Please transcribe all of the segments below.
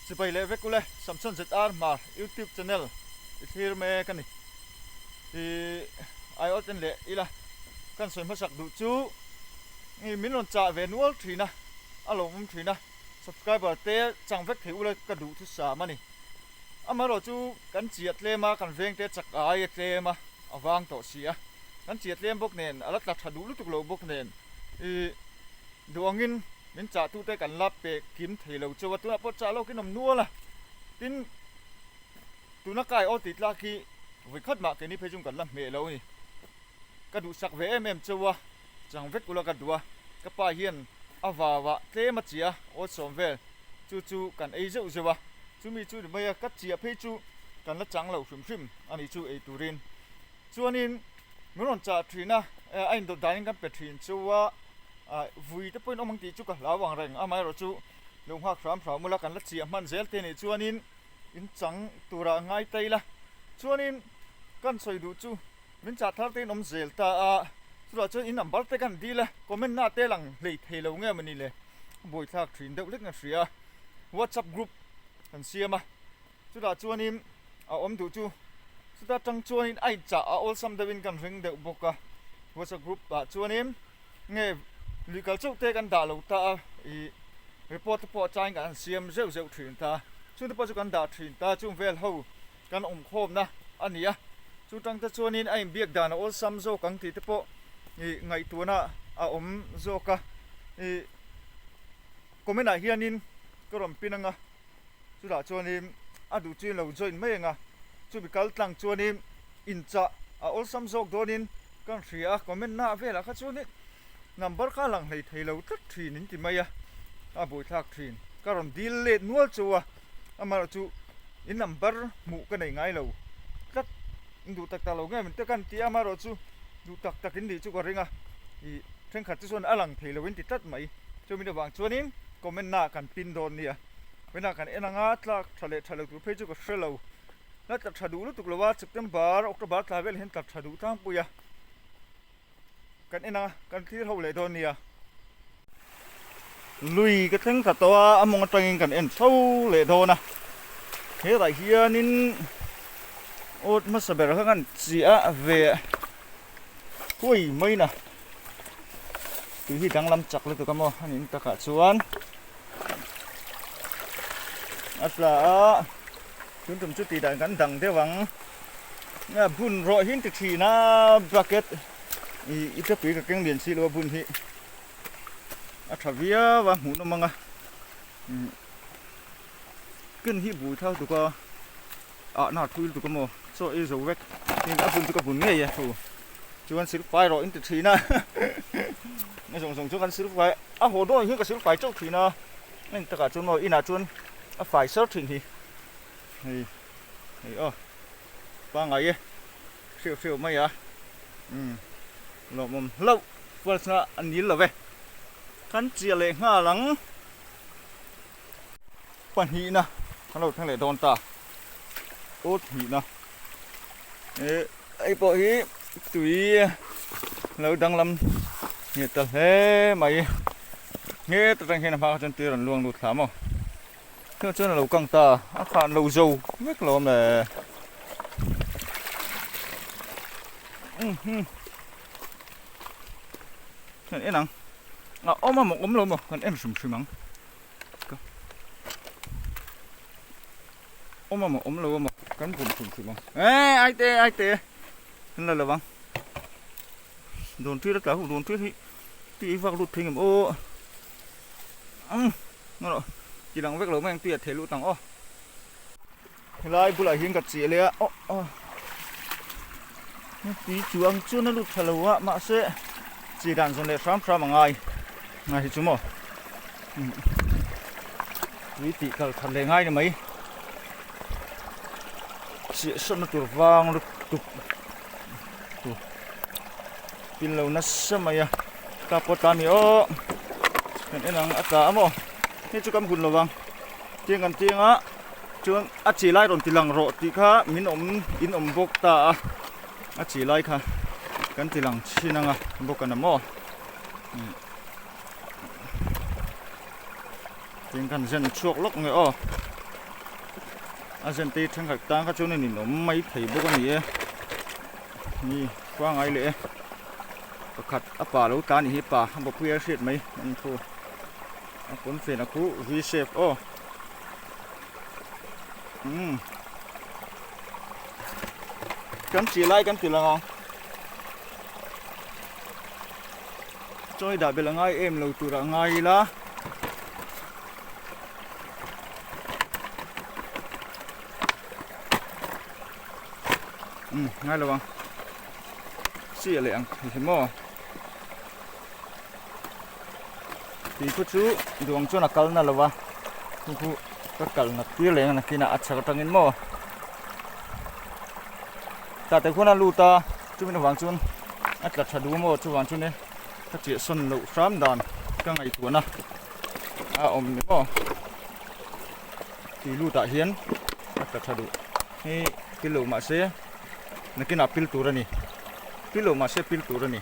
Sipai leh vek ule Samson ZR Hmar YouTube channel i thlir mek a ni. I aiawt en leh ila kan sawi hmasak duh chu i min rawn chah ve nual thin a, a lawmawm thin a, subscriber te chang vek thei ula ka duh thusam a ni. Amaherawh chu kan chiah tlem a, kan veng te chak ai a tlem a, a vang tawh si a, kan chiah tlem bawk nen a la tla tha duh lutuk lo bawk nen i duh angin min chah tute kan la pe kim thei lo chauh a, tunah pawh chah lawkin awm nual a, tin tuna kai aw tih tlak hi vawikhat mah keini phei chung kan la hmeh lo a ni. Ka duhsak ve em em chauh a, chang vek ula ka duh a, ka pa hian a vau ah tlem a chiah a, aw sawm vel chu chu kan ei zeuh zeuh a, chumi chu ni mai a, ka chiah phei chu kan la chang lo hrim hrim a ni chu ei turin. Chuanin min rawn chah thin a, a indawt danin kan pe thin chu a, vui te pawhin awm ang tih chu ka hlau ang reng, amaherawh chu lo nghak hram hram ula kan la chiah hman zel te nih chuanin in chang turah ngai ta ila. Chuanin kan sawi duh chu min chah thar te in awm zel ta a, chutah chuan in number te kan dil a, comment na te lang hlei thei lo nge mawni le, a buaithlak thin deuh hlek na hria, WhatsApp group kan siam a. Chutah chuanin a awm duh chu chuta tang chuanin a inchah a awlsam deuhin kan ring deuh bawk a, WhatsApp group ah chuanin nge lui kal chauh te kan dah lo ta a, ih report te pawh a changin kan han siam zeuh zeuh thin ta, chung te pawh chu kan dah thin ta, chung vel ho kan awm khawmna a ni a, chu tang te chuanin a inbiak dan a awlsam zawk ang tih te pawh ih ngaihtuahna a awm zawk a, ih comment ah hianin ka rawn pin ang a. Chutah chuanin a duh chu in lo join mai ang a, chumi kal tlang chuanin inchah a awlsam zawk dawnin kan hria a, comment na velah kha chuanin number kha a lang hlei thei lo tlat thin in ti mai a, a buaithlak thin. Ka rawn dil let nual chu a, amaherawh chu in number hmuh ka nei ngai lo tlat, in duh tak tak lo nge min te kan ti a, amaherawh chu duh tak tak in nih chu ka ring a, ih thenkhat te chuan a lang thei lo in ti tlat mai, chumi avang chuanin comment na kan pin dawn nia. Vawiinah kan en anga tlak tha leh tha lo tur phei chu ka hre lo. La tla tha duh lutuk lo a, September, October tla vel hian tla tha duh tlangpui a. Kan en anga kan thlir ho leh dawn nia. Lui ka thleng thla tawh a, a mawng atangin kan en chho leh dawn a. Hetah hianin awt hmasa ber kha kan chiah ve huai mai na. Tui hi danglam chak lutuk a maw a nih takah chuan. A tla a tun tum chu tih dan kan dang deuh ang a bun rawh hi an ti thin a bucket ih i tepui ka keng lian si lo a bun hi a tha viau a hmuh nawm ang a ken hi bui thak tuk a ah na thui lutuk a maw chaw ei zo vek tin a bun chu ka bun ngei e thu chuan silfai rawh in ti thin a a zawng zawng chu kan silfai a haw dawn hian ka silfai chauh thin a heng takah chuan maw inah chuan a fai ser thin hi hei hei aw pangngai e hreuh hreuh mai a umm lawmawm hlauh falls na a nil lo ve kan chiah leh nghal ang. Pahnihna kan lo thleng leh dawn ta awt hnihna eh hei pawh hi tui lo danglam ngheh ta hle mai nge ta tang hian a hma kha chuan tui a rawn luang lut thla maw tunah chuan a lo kang ta a khan lo zo vek lo awm le kan en ang a awm a maw awm lo maw kan en hrim hrim ang. Awm a maw awm lo a maw kan bum hrim hrim ang eh ai te ai te kan la lo ang dawn tir a tla hu dawn tir hi tui vak lut thei ngem aw ang ngaw ti lang vek lo mai ang tui a thei lut ang aw helai bulah hian ka chiah leh a aw aw tui chuang chuan a lut tha lo a mahse chi dan zawn leh hram hram a ngai ngai hi chu maw tui tih kal that leh ngai ni mai chiah sawtna tur vang lutuk tur pin lo nasa mai a ta pawh tla ni aw kan en ang a tla a maw hei chu kan hun lo vang tiang kan tiang a. Chuan a chi lai rawn ti lang rawh tih kha min awm in awm bawk ta a, a chi lai kha kan ti lang chhin ang a bawk a na maw tin kan zen chhuak lawk nge aw. A zen te hi thenkhat tan kha chuan a ninawm mai thei bawk a ni e. Ni pangai leh e. Pakhat a pa lo tla a nih hi pa a bawpui a hriat mai a ni thu. A pawnfen a khu V shape aw. Umm. Kan chi lai kan ti lang ang. Chawi dah belh a ngai em lo tur ah ngai ila. Umm ngai lo ang. Chiah leh ang hi maw. Tui khu chu duang chuan a kal na lo va chu chu ka kal nat tir leh ang nakinah a chhak atangin maw tah te khuan a lut a chumi avang chuan a tla tha duh maw chuvang chuan e ka chiah sawn loh hram dan ka ngaihtuahna a awm ni maw tui lut ah hian a tla tha duh hei pil loh mahse nakinah pil tur a ni pil loh mahse pil tur a ni.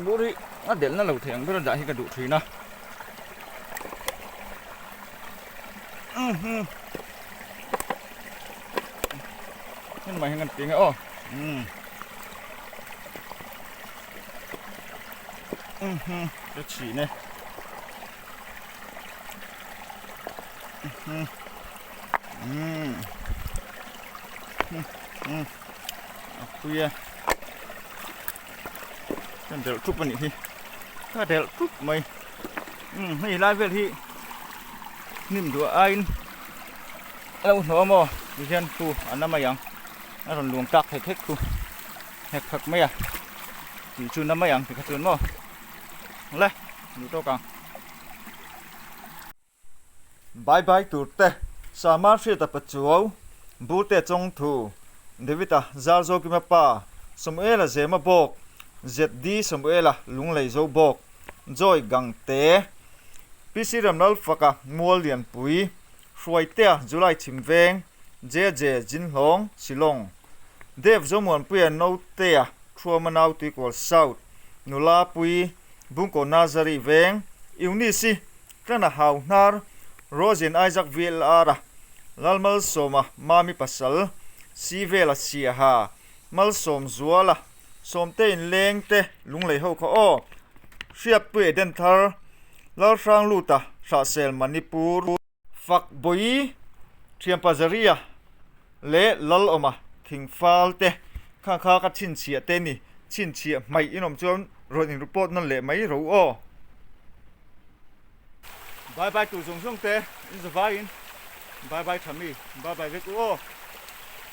Bur hi a delh na lo thei ang ber a dah hi ka duh thin a. Umm Heng mai hian kan ti nge aw. Umm Umm ka chhin e. Umm Umm Umm A pui a ka delh thup a nih hi ka delh thup mai umm hei lai vel hi hnim duah aiin a lo hnawh a maw tihian khu a na mai ang a rawn luang tak hek hek khu hek phak mai a tih chu na mai ang tikha chuan maw le duh tawk ang. Bye bye tur te, Sama hriata Pachuau, Burte Chawngthu, David-a Zarzokima pa, Samuela Zema bawk, ZD Samuela Lunglei zo bawk, Joy Gangte, PC Ramlalfaka Mual Lianpui, Hruaitea July Chhimveng, JJ Jinhlawng, Shillong, Dev Zomuanpuia Notea Thuama Nau Tuikual South, Nula Pui, Bungkaw Nazari Veng, Eunice-i Tlana hau hnar, Rosin Isaac VLR-a, Lalmalsawma Mami pasal, Sivela Siaha, Malsawmzuala, Sawmte inlengte lunglei ho kha aw, Hriatpui Eden Thar, Lalhrangluta Hrahsel Manipur, Fakbawi Thianpazaria leh Lalawma Thingfal te kha kha ka chhinchhiah te ni, chhinchhiah hmaih inawm chuan rawn in report nawn leh mai ro aw. Bye bye tur zawng zawng te in za vaiin bye bye tha mi bye bye vek u aw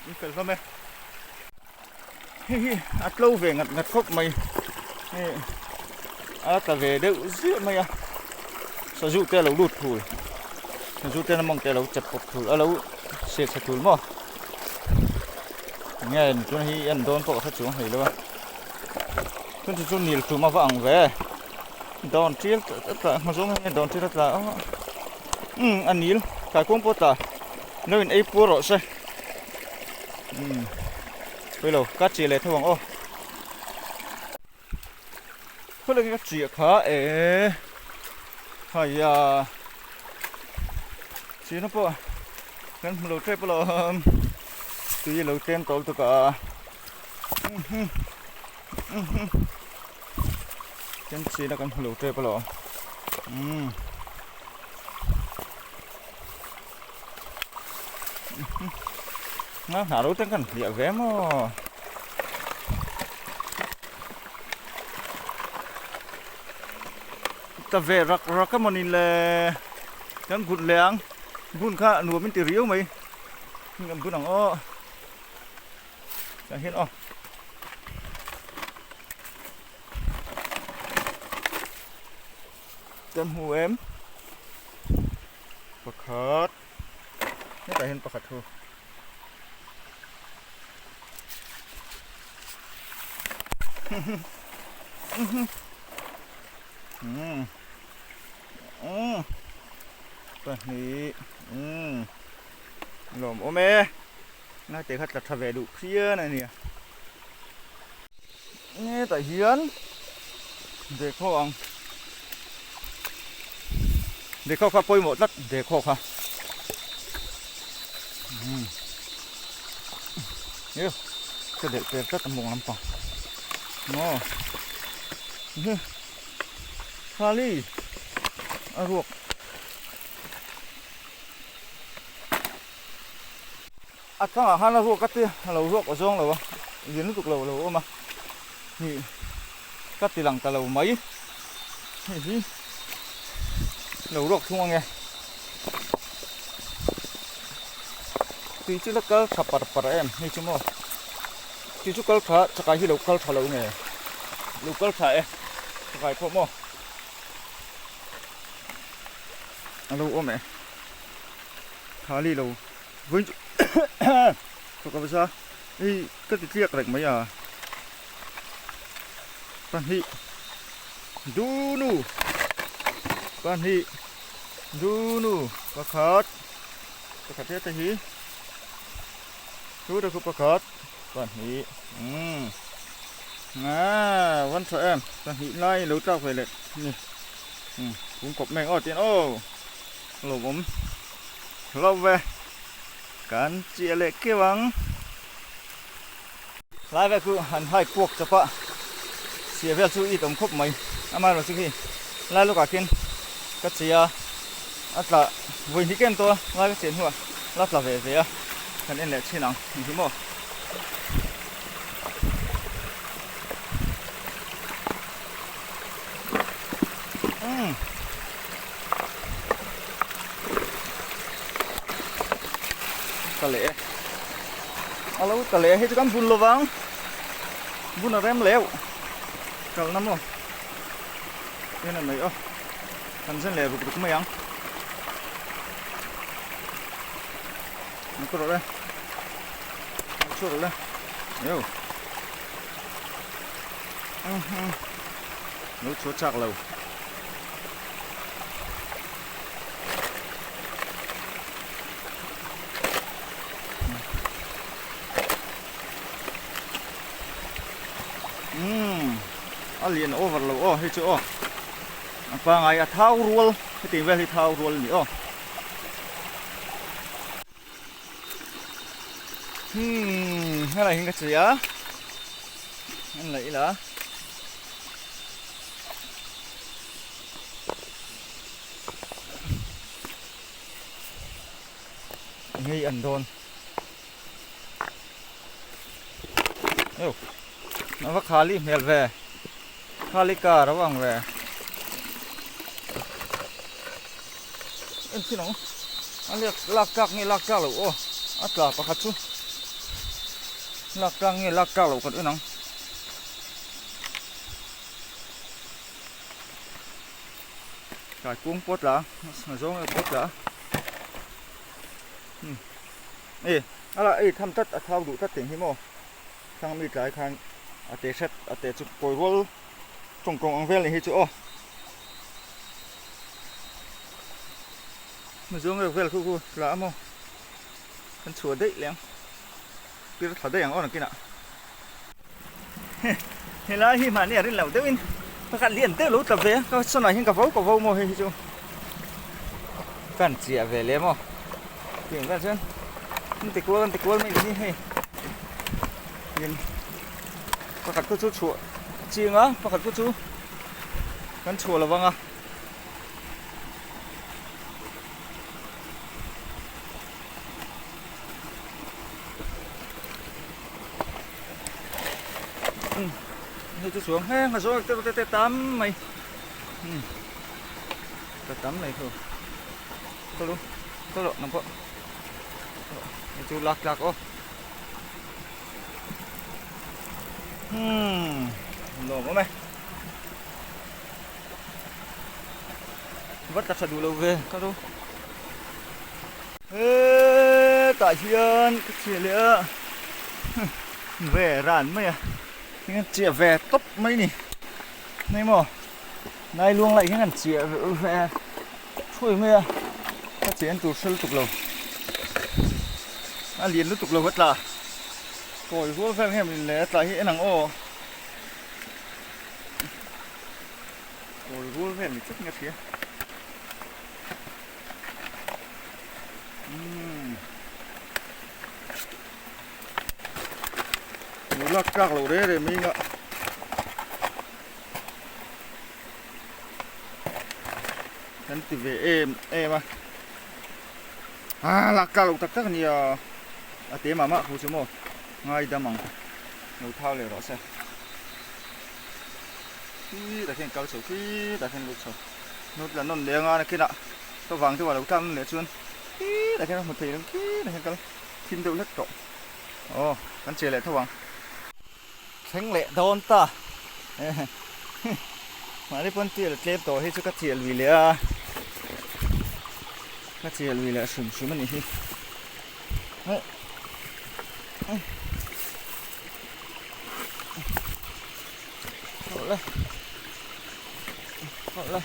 in fel hlawm e. Hei hi a tlo ve ngat ngat khawp mai hei a tla ve deuh ziah mai a sazu te a lo lut thul sazu te na mawng te a lo chep pawp thul a lo seh chhe thul maw enge ni tuna hi en dawn pawh ka hre chuang hlei lo a chun chu chu nil tum a va ang ve dawn tial a tla hma zawng hian dawn tial a tla a umm a nil kaikuang pawh a tla lo in ei puar rawh se. Umm pawilo ka chiah leh tho ang aw khawlai ka chiah kha eh haiya china pawh kan hmu lo tep alawm tui a lo tlem tawh lutuk a kan china kan hmu lo tep alawm umm. Nga hna lo ten kan hliah ve maw. Ta ve rak rak emaw ni le kan gun leh ang gun kha nuam in ti riau mai kan bun ang aw tah hian aw. Kan hmu em? Pakhat. Hetah hian pakhat hu. Umm. Umm. Pahnih. Umm. Lawm awm e. Ngaite kha tla tha ve duh phian a nia. Hetah hian dekhaw ang dekhaw kha pawimawh tlat dekhaw kha. Eww ka delh per tlat a mawng lampang maw Khali a ruak a thangah khan a ruak a tia a lo ruak aw zawng lo a lian lutuk lo a lo awm a hnih ka ti lang ta lo mai hei hi lo ruak thung ange tui chu la kal tha par par em hei chu maw tui chu kal tha chakai hi lo kal tha lo nge lo kal tha e chakai pawh maw a lo awm e thali lo vawiin chu thawk a va za hei ka ti tliak reng mai a pahnih dunu pahnih dunu pakhat pakhat hete hi chu te khu pakhat pahnih umm aaa van tha em pahnih lai lo tlak ve leh ni umm kung kawp mek aw tian aw lawmawm lo ve kan chiah leh keuh ang. Lai vel chu han hai puak chawp a, chhia vel chu it awm khawp mai. Amaherawh chu khi lai lawkah khian ka che a, a tla vawi hnih ken tawh a, lai ka cheh hnuah la tla ve ve a, kan en leh thin ang ni hi maw. Umm. Ka leh e. A lo ta leh hei chu kan bun lo vang. Bun a rem leuh. Kalna maw. En a mai aw. Kan zen leh ruk ruk mai ang. An kawr rawh le. An chhuak rawh le. Yo. Lo chhuah chak lo. Umm a lian over lo aw hei chu aw a pangai a thau rual hetiang vel hi thau rual a ni aw umm helai hian ka chei a en leh ila. Ngei an dawn. Eww a va khali hmel ve khali car a va ang ve en chin ang a lek lak tlak nge lak tlak loh aw a tla pakhat chu lak tlak nge lak tlak loh kan en ang. Tlai kung pawh tla a zawng e pawh tla umm e a lah ei tham tlat a thau duh tlat teng hi maw thlang mi tlai khan a te hret a te chu kawi rual tawng tawng ang vel ni hi chu aw a zawng e vel khu khu tla a maw kan chhuah daih leh ang pir thla daih ang aw nakinah. Helai hi mahni a rin loh deuhin pakhat lian deuh lo tla ve a ka sawnah hian ka vo ka vo maw hei hi chu kan chiah ve leh maw tiang vel chuan an ti kual an ti kual mai ni hei tin pakhat khu chu chhuah chiang a pakhat khu chu kan chhuah lo vang a. Hei chu chuang heng a zawng te te te tam mai ta tam mai thu ka lu ka lawh nang pawh hei chu lak tlak aw umm nuam awm e va tla tha duh lo ve ka lu. Hetah hian ka chhiah leh a ve ran mai a hian chiah ve tawp mai ni hei maw nai luang laih hian an chiah ve thuai mai a ka chen tur hre lutuk lo a lian lutuk lo a tla kawi rual vel nge mawni le a tla hi en ang aw kawi rual vel ni tlat nge a hria. Lak tlak loh reh reh mai ngah. Kan ti ve em em a. Ah lak tlak loh tak tak a nia. A te mah mah khu chu maw ngai dam ang. Lo thau leh rawh se. Khi tah khian kal chho khi tah khian lut chho. Lut la nawn leh anga nakinah ka vang deuh ah lo tlak nawn leh chuan khi tah khian a hmu thei lo khi tah khian kal thim deuh hlek tawh. Aw kan che leh tho ang. Thleng leh dawn ta. Mahni pawn tial tlem tawh hi chu ka chiah lui leh a. Ka chiah lui leh hrim hrim a nih hi. Awle. Awle.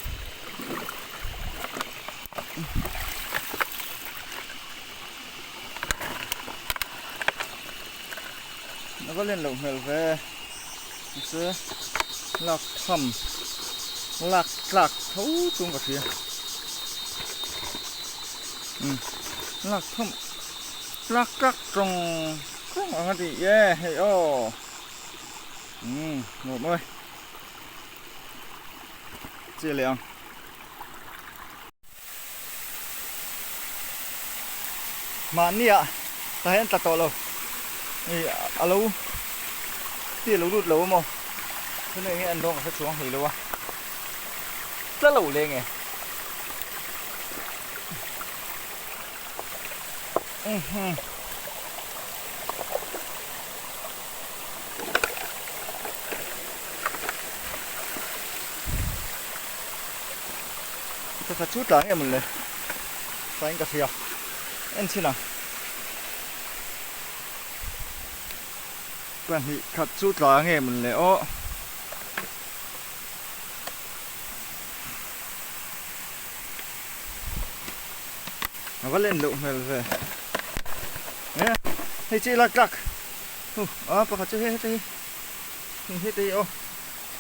A va len loh hmel ve mahse lak tham lak tlak tho chung ka hria umm lak tham tlak tlak tawng tawng ang a ti e hei aw umm nuam awi che leh ang. Mahnia tah hian tla tawh lo ih a lo ti a lo lut lo a maw chumi eng nge an dawng ka hre chuang hlei lo a tla lo leng e umm. Ka kha chu tlang em le tain ka hria en chhin ang pahnih khat chu tlang em le aw a va len loh hmel ve e hei chi lak tlak hu a pakhat chu hei heti hi heti hi aw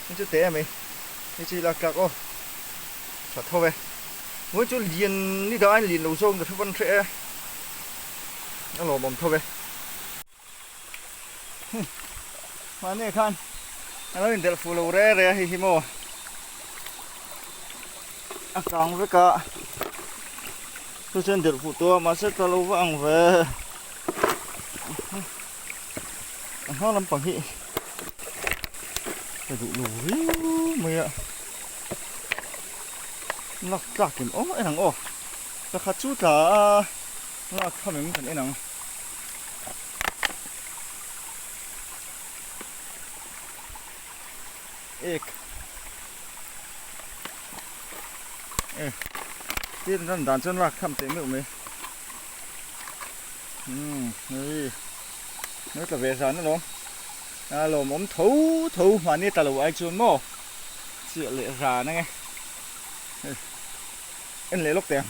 hei chu te a mai hei chi lak tlak aw. Tha tho e. Vawi chu lian ni dah a lian lo zawk in ka hre pawn hreh e. A lawmawm tho e. Mahni khan a lo indelh fuh lo re re a hei hi maw. A kang vek a. Chu chuan delh fuh tawh a mahse tla lo va ang ve. A hma lampang hi ka duh lo riau mai a. Lak tlak em aw en ang aw pakhat chu tla a lak tham em kan en ang ek e tin ran dan chuan lak tham teh meuh mai umm hei lo tla ve zan alawm a lawmawm tho tho mahni tla lo ai chuan maw. Chiah leh ran ange hei en leh lawk teh ang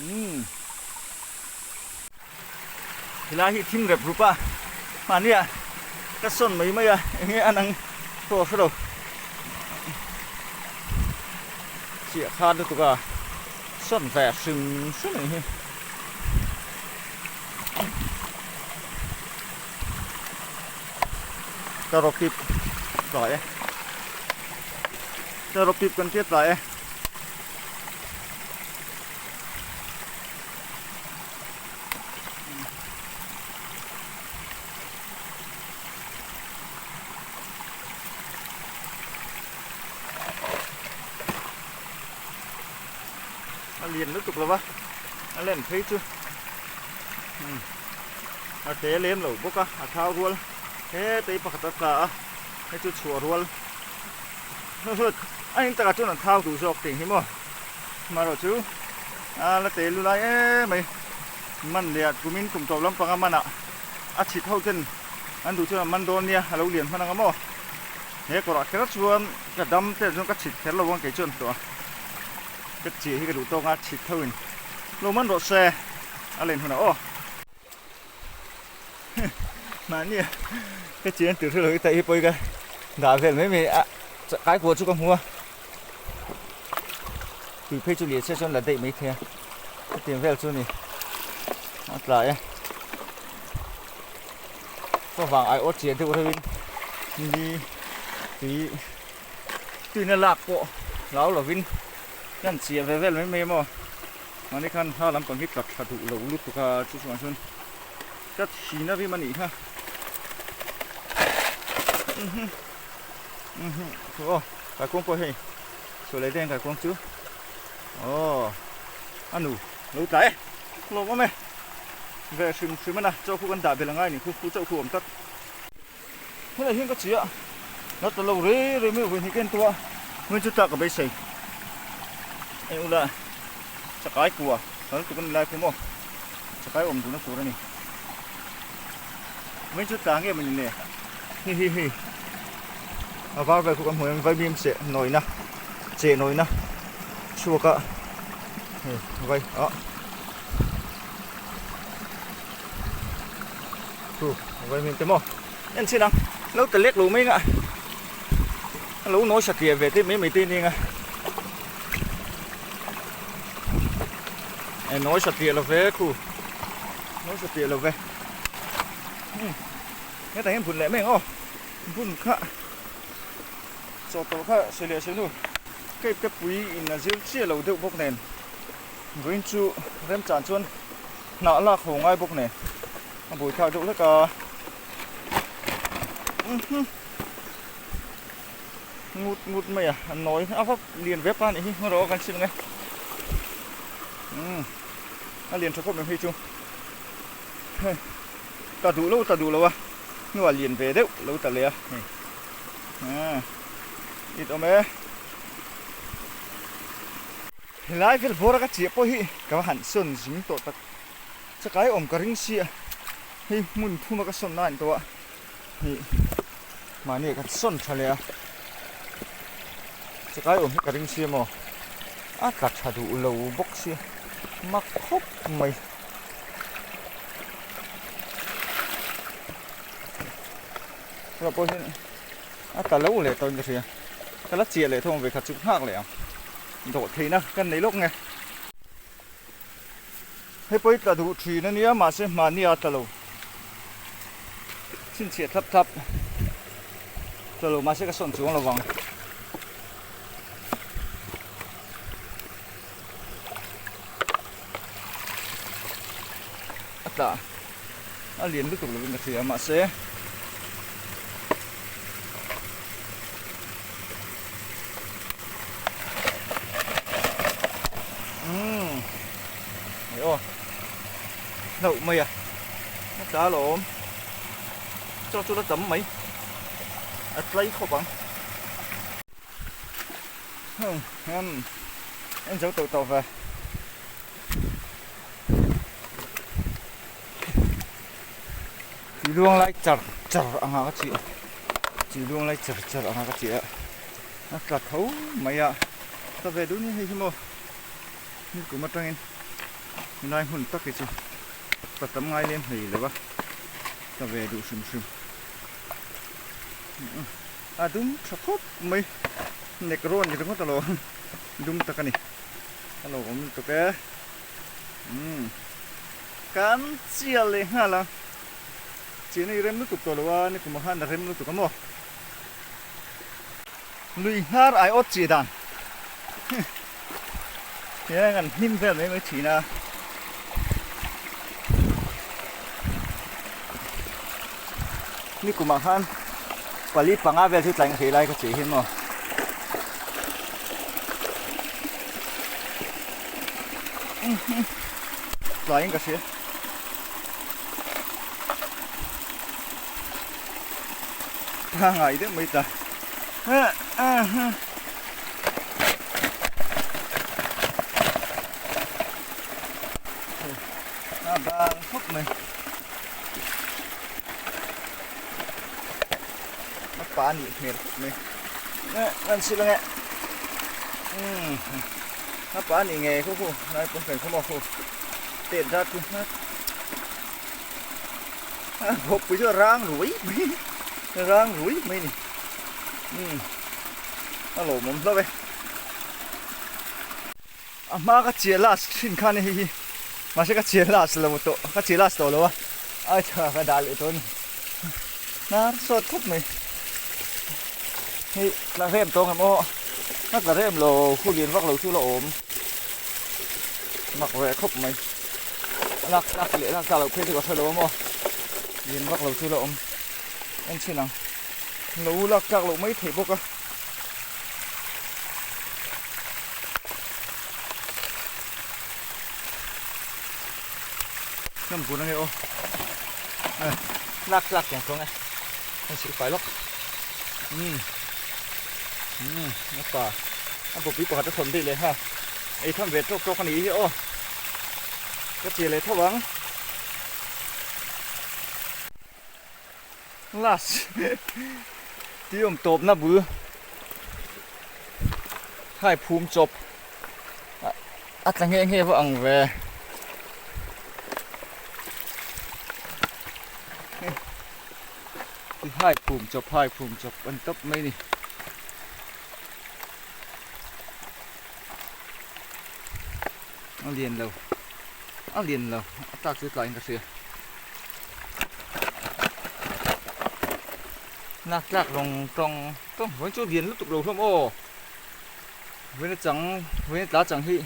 umm helai hi thim rep rup a mahnia ka sawn mai mai a enge an ang pawh a hrelo chiah khan lutuk a sawn ve hrim hrim ang hi. Ka rawk pip tlai e ka rawk pip kan tia tlai e a lian lutuk lo va a len phei chu a te lem lo bawk a a thau rual hetei pakhat a tla a hei chu chhuah rual a in takah chuan an thau duh zawk tih hi maw amaherawh chu a la te lu lai em mai man leh ah kumin kum tawp lampanga manah a chhit ho ten an duh chuan an man dawn nia a lo lian hman ang a maw he kawrah kher chuan ka dam te chuan ka chhit kher lo ang kei chuan tawh a ka chiah hi ka duh tawk a chhit ho in lo man rawh se a len hunah aw. Mahni a ka chian tur hrelo hi taih hi pawi ka dah vel mai mai a kai kuah chu ka hmu a tui phei chu lian se chuan la daih mai thei a hetiang vel chu a ni a tla e. Favang ai aw chiah deuh reuhin ni tui tuina lak pawh hlau lovin kan chiah ve vel mai mai maw mahni khan hla lampang hi tla tha duh lo lutuk a chu chungah chuan ka thin a rim a nih kha aw kaikuang pawh hei sawi leh deuh kaikuang chu aw a nu lo tla e lawm awm e. Ve hrim hrim a na, chaw khu kan dah belh angai ni khu, khu chauh khu awm tlat. Helai hian ka chhia, la ta lo rei rei mai vawi hnih ken tua, hmun chu tlak ka beisei. Hei ula chakai kua kal tuk a ni lai khu maw, chakai awm duhna tur a ni. Hmun chu tla nge mawni le, hi hi hi a var vel khu kan hmu em vaimim cheh nawina cheh nawina chhuak a hei vai ah. Chu vai hming te maw en chhin ang lo ta lek lo mai nga a lo nawi satliah ve te mai mai te nia e nawi satliah lo ve khu nawi satliah lo ve hmm hetah hian bun leh mai ang aw bun kha chawhtawlh kha sawi leh sawi nu cape te pui in a zir chiah lo deuh bawk nen. Vawiin chu remchan chuan hnah lak ho ngai bawk nen a buaithlak deuh hlek a ngut ngut mai a a nawi a va lian ve pa anih hi hmanraw kan sil ang e umm a lian tha khawp mai hei chu hei ta duh lo ta duh lo a hnuah lian ve deuh lo ta leh a hei it awm e. Helai vel bawra ka chiah pawh hi ka va han sawn zing tawh tak chakai awm ka ring sia hei hmun thuma ka sawn na a ni tawh a hei mahni ah kan sawn tha leh a chakai awm hi ka ring sia maw a tla tha duh lo bawk sia mak khawp mai. Tunah pawh hian a tla lo leh tawhin ka hria ka la chiah leh thawng ve khat chu nghak leh ang dawh theihna kan nei lawk nge hei pawh hi tla duh thin a nia mahse mahni a tla lo chhinchhiah thlap thlap tla lo mahse ka sawn chuang lo vang a tla a lian lutuk lovin ka hria mahse umm hei aw hlauh mai a a tla alawm chaw chu la tam mai a tlai khawp ang hum en zo tawh tawh ve. Tui luang lai char char anga ka chih tui luang lai char char anga ka chih a a tla tho mai a tla ve dun hi hei hi maw ni kum atangin helai hmun tak hi chu tla tam ngai lem hlei lo va tla ve duh hrim hrim a dum tha khawp mai nek rawn ni ringawt alawm dum tak a ni a lo awm lutuk e. Umm kan chiah leh nghal a chiahna i rem lutuk tawh lo a nikum ah khan a rem lutuk a maw lui hnar ai awt chiah dan hian kan hnim vel mai mai thin a nikum ah khan pali panga vel chu tlaih hrih lai ka chih hi maw. Tlaiin ka hria. Ta ngai deuh mai ta. A bang khawp mai. A pa nih hmel khawp mai. Kan sil ange. A pa nih ngei khaw khu lai pawn kan khawm a khu tet dat chu a bawk pui chu a rang ruai mai a rang ruai mai ni umm a lawmawm hlauh e a hma ka chiah last thin khan hei hi mahse ka chiah last lo tawh ka chiah last tawh lo a ai tha ka dah leh tawh a ni. Hnar sawt khawp mai. Hei tla rem tawng em aw. A tla rem lo khu lian vak lo chu la awm. Mak ve khawp mai. A lak tlak leh lak tlak loh phei chu ka hre lo a maw. Lian vak lo chu la awm. En chhin ang. Lo lak tlak loh mai theih bawk a. Hnam bun ange aw. Lak tlak tiang tawng e. Kan silh fai lawk. Umm. Umm. A pa. A bawpui pakhat a thawn daih leh ha. Ei tham ve tawk tawk a nih hi aw. Ka che leh tho ang. Last. Tui awm tawpna bul. Hai phum chawp. A tla nghe nghe vak ang ve. Ti hai phum chawp hai phum chawp an tawp mai ni. A lian lo a lian lo a tlak chu tlaiin ka hria. Lak tlak rawng tawng tawng vawiin chu lian lutuk lo hlawm aw. Vawiin chang vawiin tla chang hi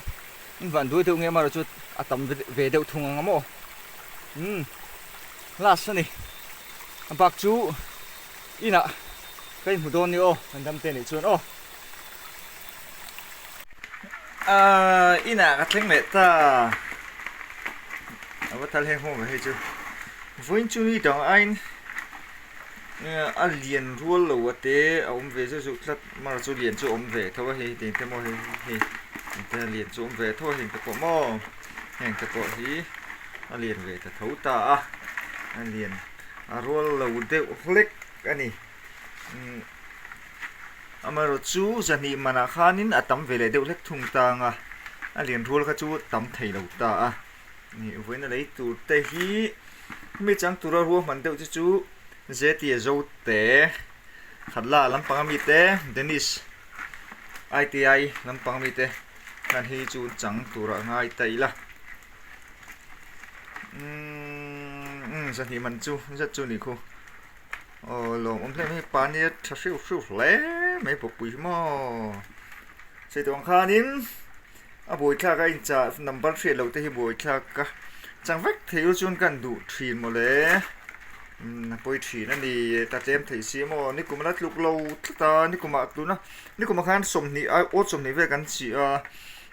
in van duai deuh nge amaherawh chu a tam ve deuh thung ang a maw umm last a ni a bak chu inah ka inhmu dawn ni aw kan dam te nih chuan aw ahh inah ka thleng leh ta a va thal heng hawng ve hei chu vawiin chu ni dang aiin a lian rual lo a te a awm ve zeuh zeuh tlat. Mar chu lian chu awm ve tho a hei heti te maw hei hei te lian chu awm ve tho a heng te pawh maw heng te pawh hi a lian ve ta tho ta a a lian a rual lo deuh hlek a ni umm amaherawh chu zahnih manah khanin a tam ve leh deuh hlek thung tang a a lian rual kha chu tam thei lo ta a ni vawiin a lei tur te hi hemi chang tura ruahman deuh te chu Zetia Zote. Khatla lampang ami te Dennis ITI lampang ami te khan hi chu chang turah ngai ta ila umm zahnih man chu zet chu ni khu aw lawmawm hle mai pani a tha hriu hriu hle mai bawkpui hi maw chei tawh ang khanin a buaithlak a inchah number hriat loh te hi buaithlak a chang vek thei u chuan ka han duh thin mawle umm a pawi thin a ni ta tlem theih si maw nikum ala tluk lo tlat a nikum ah tuna nikum ah khan sawmhnih a aw sawmhnih vel kan chih a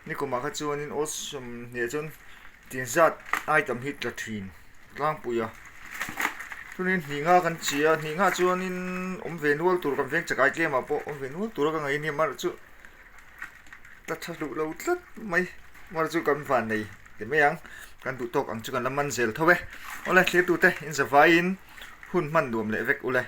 nikum ah kha chuanin aw sawmhnih ah chuan tin zat item hi tla thin tlangpui a chuanin hnih nga kan chih a hnih nga chuanin awm ve nual tur kan veng chakai tlem ah pawh awm ve nual tur a ka ngaih ania amaherawh chu. Ta tha hluh lo tlat mai mar chu kan van nei ti mai ang kan duh tawk ang chu kan la man zel tho e awle thlir tute in zavaiin hun hman nuam leh vek ule.